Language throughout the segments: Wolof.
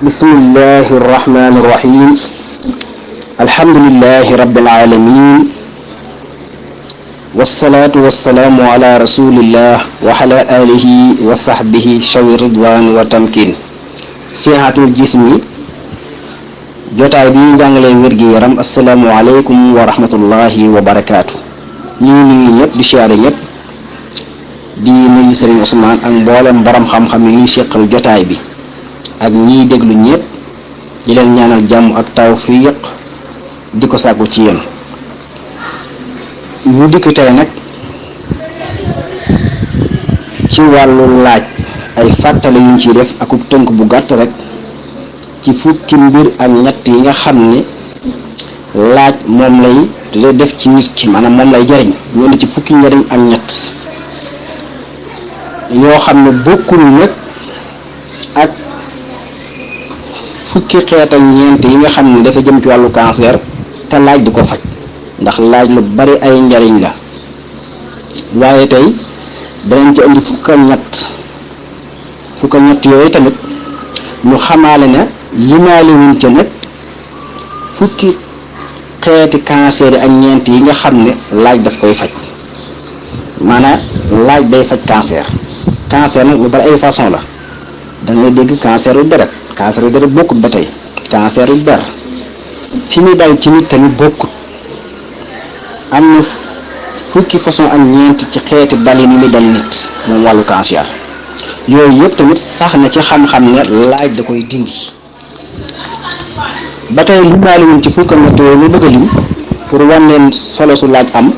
bismillahi irrahmani irrahim alhamdulilahi rabbil alamin wasalaatu wasalaamu ala rasulillah wa ala alihi wa sahbihi shawi ridwan wa tamkin sihatul jismi jotaay bi njàngalee wér-gi-yaram asalaamu aleykum wa rahmatullahi wa barakaatu. ñu ngi nuyu ñëpp di siyaare ñëpp di nuyu Serigne Ousmane ak mboolem borom xam-xam yi ñuy seqal jotaay bi ak ñiy déglu ñëpp di leen ñaanal jàmm ak tawfiq di ko sàkku ci yéen. ñu dikk tey nag ci wàllu laaj ay fàttale yuñ ciy def akub tënk bu gàtt rek ci fukki mbir ak ñett yi nga xam ne laaj moom lay def ci nit ki, maanaam moom lay jariñ. ñu indi ci fukki njariñ ak ñett yoo xam ne bokkul nag ak fukki xeet ak ñeent yi nga xam ne dafa jëm ci wàllu cancer te laaj du ko faj, ndax laaj lu bari ay njariñ la. waaye tey danañ ci indi fukk ak ñett yooyu tamit ñu xamaale ne limaale wuñ ca nag fukki xeeti cancer ak ñeent yi nga xam ne laaj daf koy faj. maanaam laaj day faj cancer nag lu bari ay façon la. dangay dégg cancer yu deret bokkut ba tey. cancer yu der fi muy dal ci nit tamit bokkut. am na fukki façon ak ñeent ci xeeti dali ni muy dal nit moom wàllu cancer. yooyu yëpp tamit sax na ci xam-xam ne laaj da koy dindi. ba tey li maali woon ci fukk ak ñett yooyu ñu bëgg a lim pour wan leen solo su laaj am.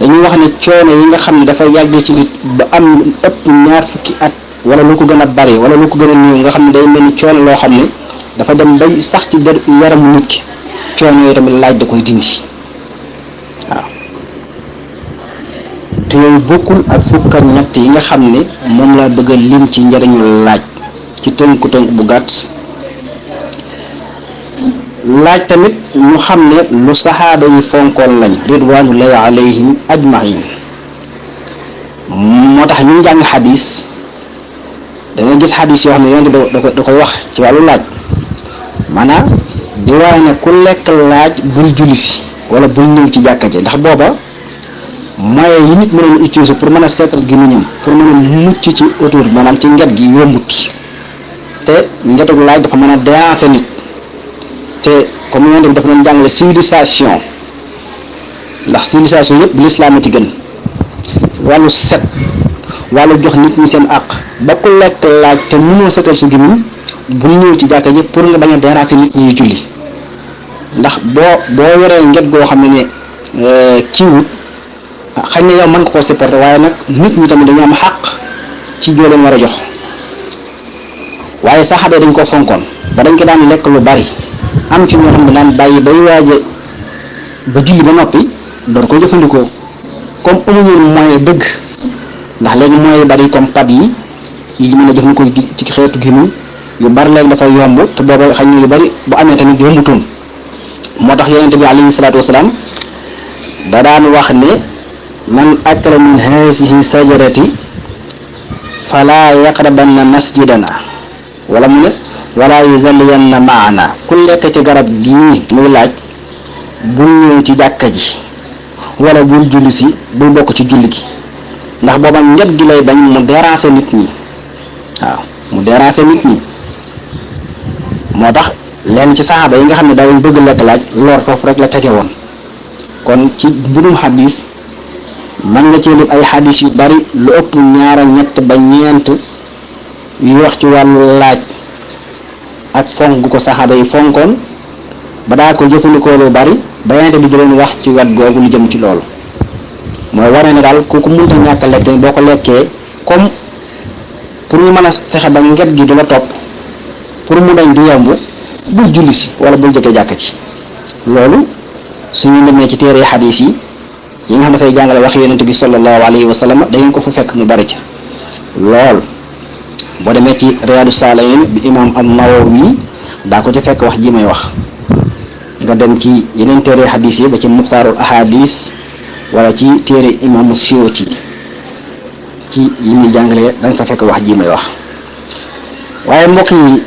dañuy wax ne coono yi nga xam ne dafa yàgg ci nit ba am ëpp ñaar fukki at wala lu ko gën a bari wala lu ko gën a néew nga xam ne day mel ni coono loo xam ne dafa dem bay sax ci yaramu nit ki, coono yooyu tamit laaj da koy dindi. waaw te yooyu bokkul ak fukk ak ñett yi nga xam ne moom laa bëgg a lim ci njariñu laaj ci tënk bu gàtt. laaj tamit ñu xam ne lu saxaaba yi fonkoon lañ ridwanullahi alayhim ajmain. moo tax ñu jàng xadis danga gis xadis yoo xam ne yonent da koy wax ci wàllu laaj, maanaam di waaye ne ku lekk laaj bul julli si wala bul ñëw ci jàkka ji, ndax booba moyens yi nit mënoon utiliser pour mën a seetal gémmiñam pour mën a mucc ci autour maanaam ci nget gi yombut, te ngetug laaj dafa mën a déranger nit. te comme yonent bi dafa doon jàngale civilisation, ndax civilisation yëpp l'islam a ci gën. wàllu set, wàllu jox nit ñi seen àq, ba ku lekk laaj te mënoo setal sa gémmiñ bu ñëw ci jàkka ji pour nga bañ a déranger nit ñi julli. ndax boo yoree nget goo xam ne kiiwut xëy na yow mën nga koo supporter, waaye nag nit ñi tamit dañu am xàq ci joo leen war a jox. waaye saxaaba dañ ko fonkoon ba dañ ko daan lekk lu bari. am ci ñoo xam ne daan bàyyi bay waaje ba julli ba noppi door ko jëfandikoo comme amuñu moyen dëgg, ndax léegi moyen bari comme pad yi mën a jëfandikoo ci xeetu gémmiñ yu bari léegi dafay yomb, te booba xëy na yu bari bu amee tamit yombutoon. moo tax yonente bi alayhi salaatu wasalaam da daan wax ne man akala min haasihi sajarati fala yaqrabanna masjidana, wala mu ne wala yuzalliyanna maana, ku lekk ci garab gii muy laaj bul ñëw ci jàkka ji wala bul julli si, bul bokk ci julli gi, ndax booba nget gi lay bañ mu déranger nit ñi. waaw mu déranger nit ñi. moo tax leen ci saxaaba yi nga xam ne daañu bëgg lekk laaj lor foofu rek la tege woon. kon ci mbirum xadis mën nga cee lim ay xadis yu bari lu ëpp ñaar ak ñett ba ñeent yu wax ci wàllu laaj ak fonk gu ko saxaaba yi fonkoon ba daa ko jëfandikoo lu bari ba yonent bi di leen wax ci wet googu lu jëm ci loolu. mooy wane ne daal kooku mënut a ñàkk a lekk tamit boo ko lekkee comme pour ñu mën a fexe ba nget gi du la topp pour mu dañ du yomb bul julli si wala bul jege jàkk ci. loolu suñu demee ci téere xadiis yi nga xam dafay jàngale wax yonent bi sallallahu alayhi wa sallam da ngeen ko fa fekk mu bari ca lool. boo demee ci Riyaadu Saalihiin bi imam an-Nawawi daa ko ci fekk wax ji may wax. nga dem ci yeneen téere xadiis yi ba ci Muxtaarul Ahadis wala ci téere imam Suyuti ci yi muy jàngalee da nga fa fekk wax ji may wax. waaye mbokk yi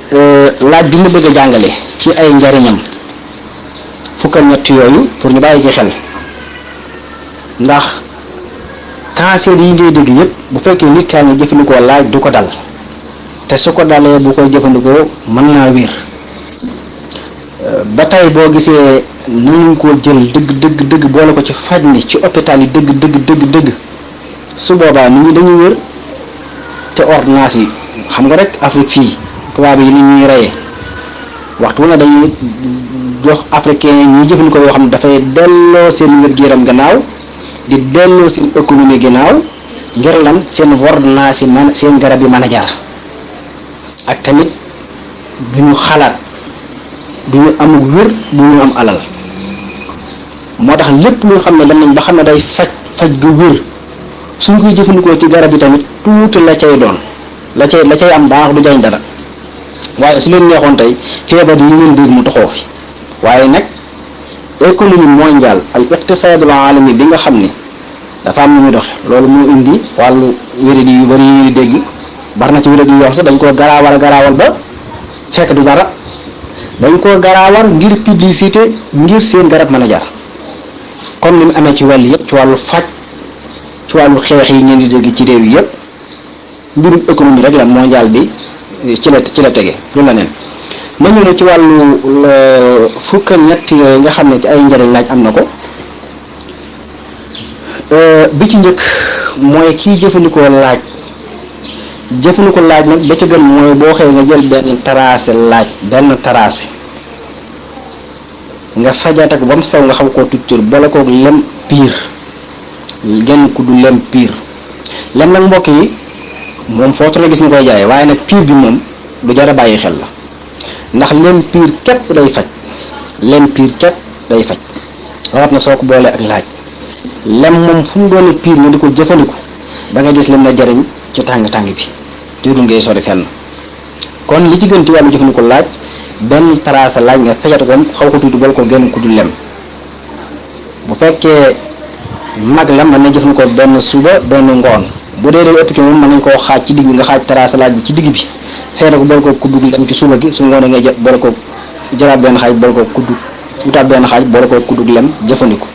laaj bi ma bëgg a jàngale ci ay njariñam fukk ak ñett yooyu pour ñu bàyyi ci xel, ndax cancer yi ngay dégg yëpp bu fekkee nit kaa ngi jëfandikoo laaj du ko dal, te su ko dalee bu koy jëfandikoo mën naa wér. ba tey boo gisee nañu ko jël dëgg boole ko ci faj mi ci hôpital yi dëgg su boobaa nit ñi dañuy wér. te ordonnance yi xam nga rek Afrique fii tubaab yi ni ñuy reyee waxtu wu ne dañuy jox africain ñuy jëfandikoo yoo xam ne dafay delloo seen wér-gu-yaram gannaaw di delloo seen économie gannaaw ngir lan seen ordonnance yi man seen garab yi mën a jar, ak tamit du ñu xalaat du ñu amul wér du ñu am alal. moo tax lépp lu xam ne dem nañ ba xam ne day faj gu wér suñ koy jëfandikoo ci garab yi tamit tuuti la cay doon la cay am baax du jañ dara. waaye su leen neexoon tey feebar yi ngeen dégg mu taxoo fi, waaye nag économie mondiale al iqtisaadul alami bi nga xam ne dafa am lu muy doxe loolu moo indi wàllu wéradi yu bari yi dégg. bari na ci wéradi yoo xam sax dañ koo garaawal ba fekk du dara, dañ koo garaawal ngir publicité ngir seen garab mën a jar. comme ni mu amee ci wàll yëpp ci wàllu faj ci wàllu xeex yi ngeen di dégg ci réew yi yëpp mbirum économie rek la mondial bi ci la tege lu la neen. ma ñëw ne ci wàllu fukk ak ñett yooyu nga xam ne ci ay njëriñ laaj am na ko. bi ci njëkk mooy kii jëfandikoo laaj nag ba ca gën mooy boo xëyee nga jël benn tracé nga fajat ak ba mu sew nga xam koo tuctur boole koog lem piir genn ku du lem piir. lem nag mbokk yi moom footu la gis ñu koy jaay, waaye nag piir bi moom lu jar a bàyyi xel la, ndax lem piir képp day faj rawat na soo ko boolee ak laaj. lem moom fu mu doon piir nga di ko jëfandiku da nga gis lim la jariñ ci tàng-tàng bi diwdu ngay sori fenn. kon li ci gën ci wàllu jëfandiku laaj benn tracé laaj nga fajat ko xaw ko tuuti boole ko genn ku du lem. bu fekkee mag la mën na jëfandikoo benn suba benn ngoon, bu dee day ëpp ci moom mën nañ koo xaaj ci digg bi nga xaaj tracé laaj bi ci digg bi feete ko boole ko kuddug lem ci suba gi, su ngoonee ngay boole ko jëlaat benn xaaj boole ko kuddug utaat benn xaaj boole ko kuddug lem jëfandiku.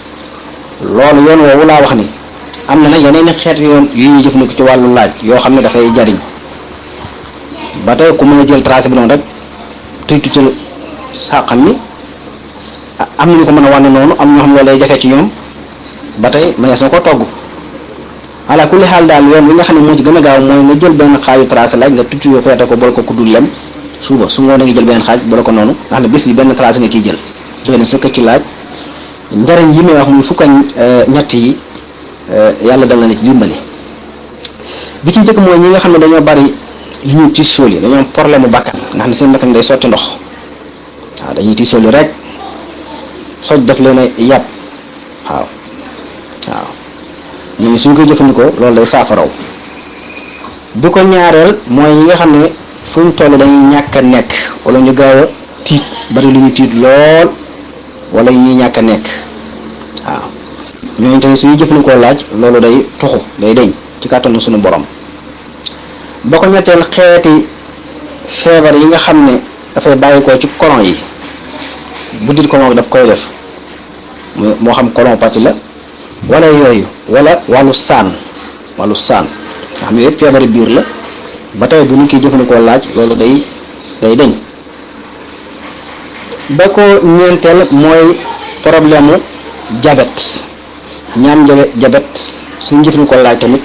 loolu yoon woowu laa wax ni am na nag yeneen i xeet yoon yu ñuy jëfandiku ci wàllu laaj yoo xam ne dafay jariñ. ba tey ku mën a jël tracé bi noonu rek tuytu ci sàqam ni am nañu ko mën a wànne noonu, am ñoo xam ne loolu day jafe ci ñoom, ba tey mënees na ko togg. ala kulli xaal daal yoon bi nga xam ne moo ci gën a gaaw mooy nga jël benn xaaju tracé laaj nga tucc yoo feete ko boole ko kuddul lem suba su ngoonee nga jël benn xaaj boole ko noonu nga xam ne bis bi benn tracé nga ciy jël doone sëkk ci laaj. njariñ yi may wax muy fukk ak ñett yi yàlla dal na ci dimbali. bi ci njëkk mooy ñi nga xam ne dañoo bari li ñuy tisool yi, dañoo am problème mu bakkan nga xam ne seen bakkan day sotti ndox, waaw dañuy tisool yi rek soj def leen a yàpp waaw ñooñu suñ koy jëfandikoo loolu day saafaraw. bi ko ñaareel mooy ñi nga xam ne fuñ toll dañuy ñàkk a nekk wala ñu gaaw a tiit, bari lu ñu tiit lool wala ñuy ñàkk a nekk, waaw ñooñu tamit suñuy jëfandikoo laaj loolu day tuxu day deñ ci kàttanu suñu borom. ba ko ñetteel xeeti feebar yi nga xam ne dafay bàyyikoo ci colon yi, buddit colon daf koy def moo xam colopathie la wala yooyu, wala wàllu saan nga xam ne yëpp feebari biir la, ba tey bu nit ki jëfandikoo laaj loolu day deñ. ba ko ñeenteel mooy problème mu diabète, ñaam diabète suñu jëfandikoo laaj tamit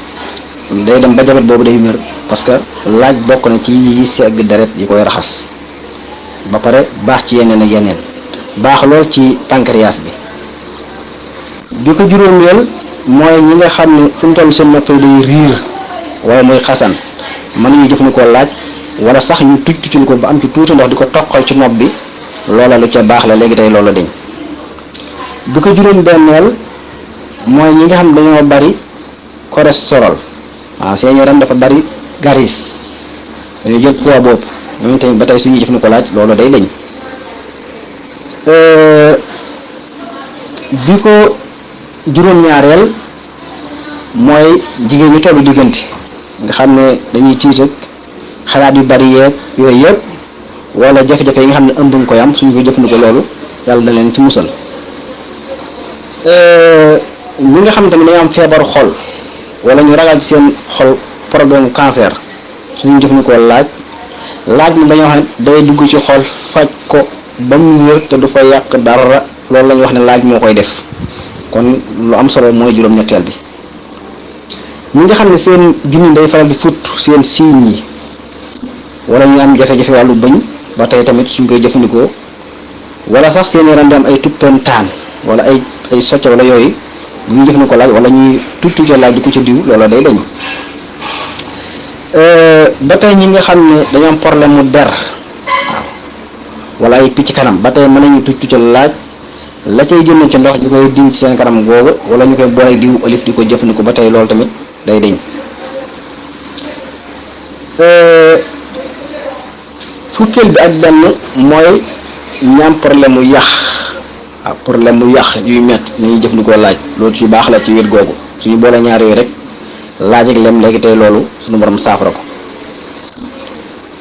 day dem ba diabète boobu day wér, parce que laaj bokk na ci yi segg deret yi koy raxas, ba pare baax ci yeneen ak yeneen, baax lool ci pancréas bi. bi ko juróomeel mooy ñi nga xam ne fu mu toll seen nopp day riir wala muy xasan, mën nañu jëfandikoo laaj wala sax ñu tucc ko ba am ci tuuti ndox di ko toqal ci nopp bi, loola lu ca baax la léegi tey loola dañ. bi ko juróom benneel mooy ñi nga xam ne dañoo bari cholestérol, waaw seen yaram dafa bari garis, dañu jël poids boobu ñooñu tamit ba tey suñuy jëfandikoo laaj loolu day dañ. bi ko juróom-ñaareel mooy jigéen ñi tollu diggante nga xam ne dañuy tiit ak xalaat yu bari yeeg yooyu yëpp wala jafe-jafe yi nga xam ne ëmb nga koy am suñu ko jëfandikoo loolu yàlla na leen ci musal. ñi nga xam tamit dañoo am feebaru xol wala ñu ragal ci seen xol problème cancer suñu jëfandikoo laaj mi dañoo xam ne day dugg ci xol faj ko ba mu wér te du fa yàq dara loolu la ñu wax ne laaj moo koy def kon lu am solo mooy juróom-ñetteel bi. ñi nga xam ne seen junni day faral di fut seen siiñ yi wala ñu am jafe-jafe wàllu bëñ ba tey tamit suñ koy jëfandikoo wala sax seen yaram di am ay tuppentaan wala ay socc wala yooyu bu ñu jëfandikoo laaj wala ñuy tuuti laaj di ko ci diw loola day dañ. ba tey ñi nga xam ne dañoo am problème mu der waaw wala ay picc kanam ba tey mën nañu tuuti laaj la cay génne ci ndox ñu koy diw ci seen kanam googu wala ñu koy boole diw olif di ko jëfandikoo ba tey loolu tamit day deñ. fukkeel bi ak benn mooy ñaam problème mu yàq waaw problème mu yàq yuy métti ñuy jëfandikoo laaj loolu ci baax la ci wet googu suñu boole ñaar yooyu rek laaj ak lem léegi tey loolu suñu borom saafara ko.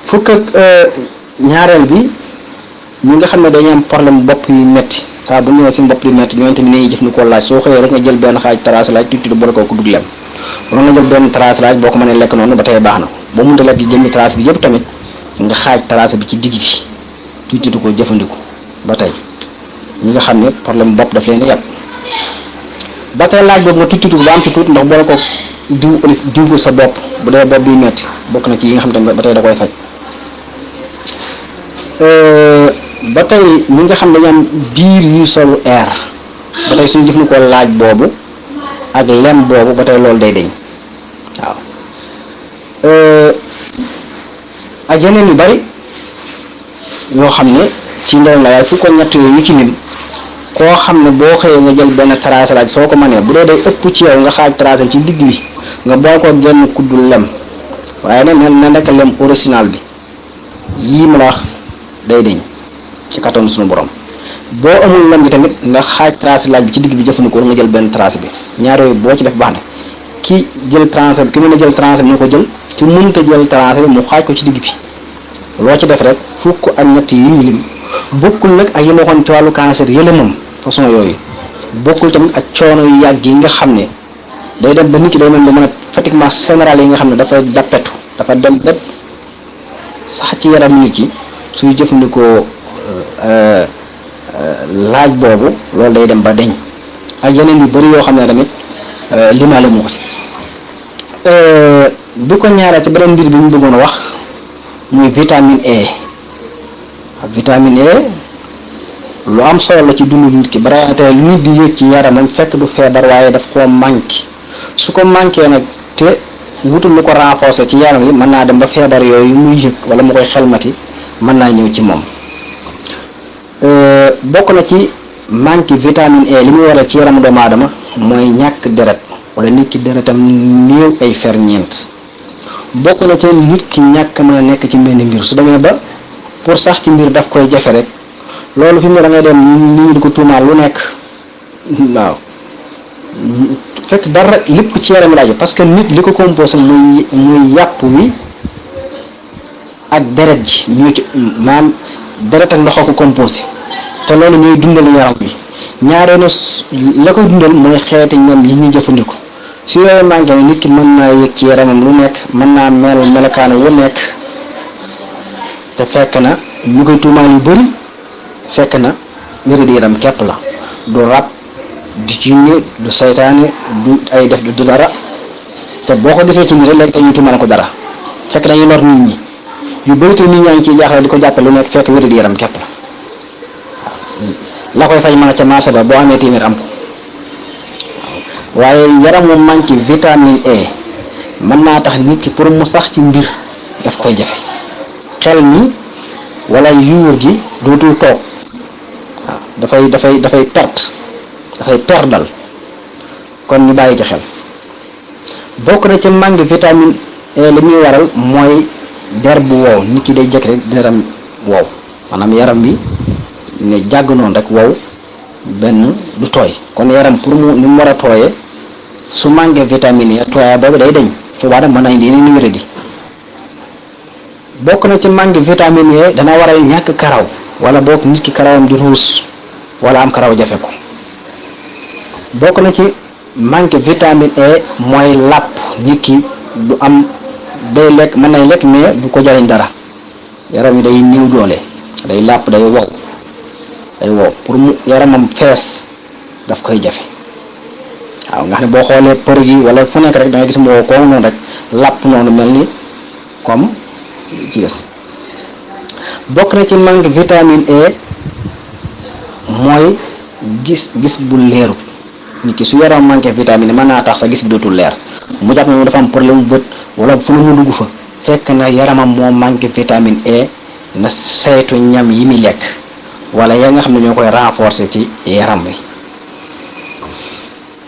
fukk ak ñaareel bi ñi nga xam ne dañuy am problème bopp yu métti saa bu ñëwee seen bopp di métti ñooñu tamit nañuy jëfandikoo laaj soo xëyee rek nga jël benn xaaj trace laaj tuuti boole kooku dugg lem wala nga jël benn trace laaj boo ko mënee lekk noonu ba tey baax na boo mënta lekk jëmmi trace bi yëpp tamit nga xaaj trace bi ci digg bi tuuti ko jëfandiku ba tey ñi nga xam ne problème bopp daf leen yàpp ba tey laaj boobu nga tuuti ko ba am ci tuuti ndax boole ko diw ko sa bopp bu dee bopp biy metti bokk na ci yi nga xam ne ba tey da koy faj. ba tey ñi nga xam ne dañu am biir yu solu air ba tey suñu jëfandikoo laaj boobu ak lem boobu ba tey loolu day deñ waaw. ak yeneen yu bari yoo xam ne ci ndox la waaye fu ko ñett yooyu ñu ci lim koo xam ne boo xëyee nga jël benn trace laaj soo ko mënee bu dee day ëpp ci yow nga xaaj trace ci digg bi nga boo ko genn kuddu lem waaye nag na nekk lem original bi yii ma la wax day deñ ci kattanu suñu borom. boo amul lem bi tamit nga xaaj trace laaj bi ci digg bi jëfandikoo nga jël benn trace bi ñaar yooyu boo ci def baax na ki jël trace bi ki mën a jël trace bi ñu ko jël ki mënta jël trace bi mu xaaj ko ci digg bi loo ci def rek fukk ak ñett yi ñu lim bokkul nag ak yi ma waxoon ci wàllu cancer yële moom façon yooyu bokkul tamit ak coono yu yàgg yi nga xam ne day dem ba nit ki day mel ni mën a fatiguement général yi nga xam ne dafa dappetu dafa dem bépp sax ci yaram nit ki suy jëfandikoo laaj boobu loolu day dem ba deñ ak yeneen yu bari yoo xam ne tamit limaale mu ko ci. bi ko ñaaree ci beneen mbir bi ñu bëggoon a wax muy vitamine E ak vitamine E lu am solo la ci dundu nit ki ba tey lu nit di yëg ci yaramam fekk du feebar waaye daf koo manqué su ko manqué nag te wutul lu ko renforcer ci yaram yi mën naa dem ba feebar yooyu muy yëg wala mu koy xelmati mën naa ñëw ci moom. bokk na ci manque vitamine E li muy waral ci yaramu doomu aadama mooy ñàkk deret wala nit ki deretam néew ay ferñeent bokk na ci nit ki ñàkk mën a nekk ci benn mbir su demee ba pour sax ci mbir daf koy jafe rek loolu fi mu ne da ngay dem nit ñi di ko tuumaal lu nekk waaw fekk dara lépp ci yaram laaj parce que nit li ko composé muy yàpp wi ak deret ji ñoo ci maanaam deret ak ndox ko composé te loolu ñooy dundal yaram wi ñaaree na la koy dundal mooy xeeti ñam yi ñuy jëfandikoo su yooyu manqué nit ki mën naa yëg ci yaramam lu nekk mën naa melokaan wu nekk te fekk na ñu koy tuumaal yu bëri fekk na wéri di yaram képp la du rab du jinne du saytaane du ay def du dara te boo ko gisee ci nit rek léegi dañuy tuumaal ko dara fekk dañuy lor nit ñi yu bëri te nit ñaa ngi ciy jaaxle di ko jàppe lu nekk fekk wéri di yaram képp la koy fay mën a ca marché ba boo amee téeméer am ko waaye yaram mu manqué vitamine E mën naa tax nit ki pour mu sax ci mbir daf koy jafe xel mi wala yuur gi dootul toog waaw dafay perdal kon ñu bàyyi ci xel. bokk na ci manque vitamine E li muy waral mooy der bu wow nit ki day jëkk rek deram wow maanaam yaram bi ne jàgg noonu rek wow benn du tooy kon yaram pour mu ni mu war a tooyee su manqué vitamine yi tooyaa boobu day dañ fu baa nag mën naa indi yeneen wéradi bokk na ci manque vitamine E dana waral ñàkk karaw wala boog nit ki karawam di ruus wala am karaw jafe ko. bokk na ci manque vitamine E mooy làpp, nit ki du am day lekk mën nay lekk mais du ko jariñ dara, yaram yi day néew doole, day làpp, day wow pour mu yaramam fees daf koy jafe. waaw nga xam ne boo xoolee për gi wala fu nekk rek da ngay gis moo ko noonu rek làpp noonu mel ni comme ci des. bokk na ci manque vitamine E mooy gis bu leeru, nit ki su yaram manqué vitamine mën naa tax sa gis bi dootul leer, mu jàpp ne dafa am problème mu bët wala fu mu dugg fa, fekk na yaramam moo manqué vitamine E. na saytu ñam yi muy lekk wala ya nga xam ne ñoo koy renforcer ci yaram wi.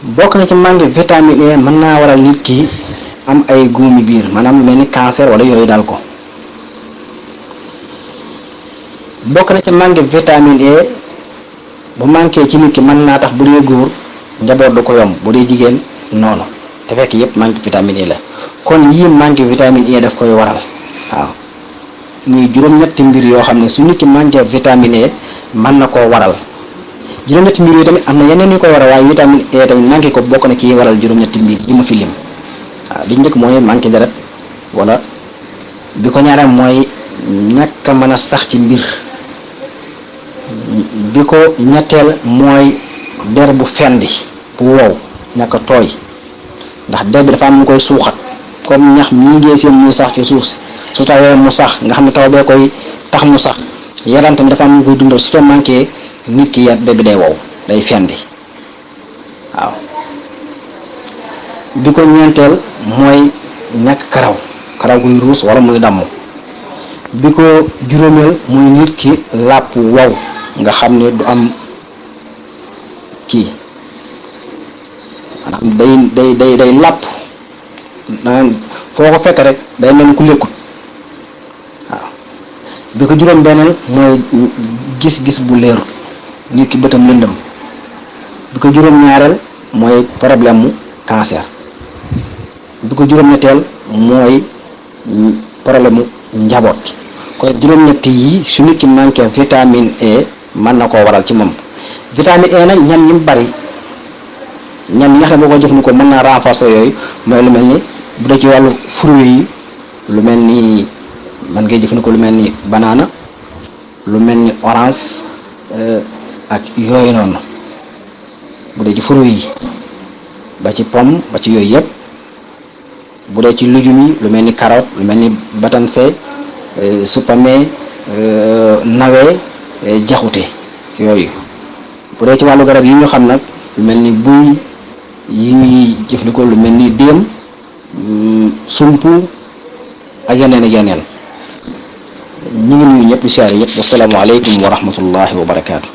bokk na ci manque vitamine E mën naa waral nit ki am ay góomi biir, maanaam lu mel ni cancer wala yooyu dal ko. bokk na ci manque vitamine E bu manqué ci nit ki mën naa tax bu dee góor njaboot du ko yomb, bu dee jigéen noonu, te fekk yépp manque vitamine E la. kon yii manque vitamine E daf koy waral. waaw muy juróom-ñetti mbir yoo xam ne su nit ki manqué vitamine E mën na koo waral. juróom-ñetti mbir yi tamit am na yeneen yu koy waral, waaye vitamine E tamit manqué ko bokk na ci waral juróom-ñetti mbir yi ma fi lim. waaw li njëkk mooy manqué deret, wala bi ko ñaareel mooy ñàkk a mën a sax ci mbir, bi ko ñetteel mooy der bu fendi bu wow ñàkk a tooy, ndax der bi dafa am mu koy suuxat comme ñax mi ngee seen muy sax ci suuf si, su tawee mu sax nga xam ne taw bee koy tax mu sax. yaram tamit dafa am mu koy dundal, su ko manqué nit ki der bi day wow, day fendi. waaw bi ko ñeenteel mooy ñàkk karaw guy ruus wala muy damm. bi ko juróomeel muy nit ki làpp wow nga xam ne du am kii, maanaam day làpp, foo ko fekk rek day mel ni ku lekkut. waaw bi ko juróom benneel mooy gis bu leerut, nit ki bëtam lëndëm. bi ko juróom ñaareel mooy problème mu cancer. bi ko juróom ñetteel mooy problème mu njaboot. kon juróom-ñetti yi su nit ki manqué vitamine E mën na koo waral ci moom. vitamine E nag ñam ñi mu bari, ñam yi nga xam ne boo ko jëfandikoo mën naa renforcer yooyu, mooy lu mel ni bu dee ci wàllu fruits yi, lu mel ni mën ngay jëfandikoo lu mel ni banaana, lu mel ni orange ak yooyu noonu bu dee ci fruits yi, ba ci pomme ba ci yooyu yëpp. bu dee ci légumes yi lu mel ni carotte, lu mel ni batanse, supame, nawe, jaxute yooyu. bu dee ci wàllu garab yi ñu xam nag lu mel ni buy yi ñuy jëfandikoo lu mel ni déem, sumpu ak yeneen ñu ngi nuyu ñëpp siyaare yëpp. wassalaamu aleykum wa rahmatullahi wa barakaatu.